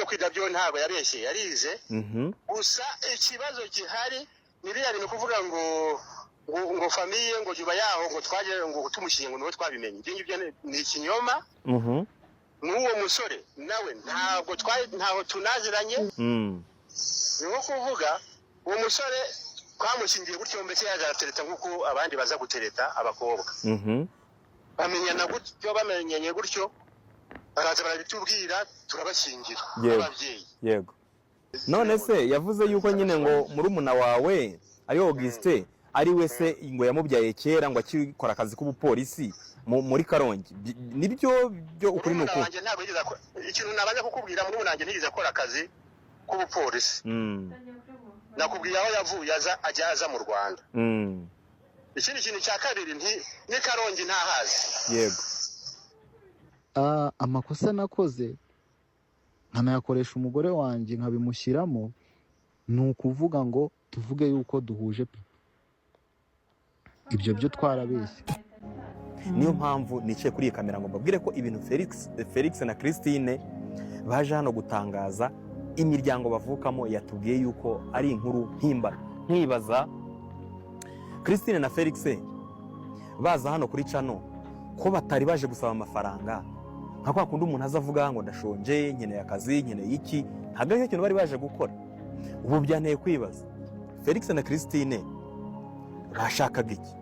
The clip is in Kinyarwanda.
kwiga byo ntabwo yabeshye, yarize. Gusa ikibazo gihari ni biriya bintu kuvuga ngo famille ngo nyuma yaho ngo twaje ngo tumushyingiye, ngo niwe twabimenye. Ibyo ngibyo ni ikinyoma. N'uwo musore nawe ntabwo twari, ntaho tunaziranye. Ni nko kuvuga uwo musore twamushyingiye gutyo, mbese yaje aratereta nk'uko abandi baza gutereta abakobwa. Bamenyana gutyo, bamenyanye gutyo, baraza barabitubwira, turabashyingira nk'ababyeyi. Yego, none se yavuze yuko nyine ngo murumuna wawe ari Augustin, ari we se ngo yamubyaye kera ngo akikora akazi k'ubupolisi muri Karongi. Nibyo byo ukuri ni Murumuna uku? wanjye ntabwo yigeze ikintu nabanza kukubwira, murumuna wanjye ntiyigeze akora akazi k'ubupolisi. Nakubwiye aho yavuye aza, ajya aza mu Rwanda. Ikindi kintu cya kabiri, nti ni Karongi ntahazi. Amakosa nakoze nkanayakoresha umugore wanjye nkabimushyiramo, ni ukuvuga ngo tuvuge yuko duhuje papa, ibyo byo twarabeshye. Niyo mpamvu nicaye kuri iyi kamera ngo mbabwire ko ibintu Felix na Christine baje hano gutangaza, imiryango bavukamo yatubwiye yuko ari inkuru mpimbano. Nkibaza, Christine na Felix baza hano kuri channel ko batari baje gusaba amafaranga nka kwa kundi umuntu aza avuga ngo ndashonje, nkeneye akazi, nkeneye iki? Ntabwo aricyo kintu bari baje gukora. Ubu byanteye kwibaza, Felix na Christine bashakaga iki?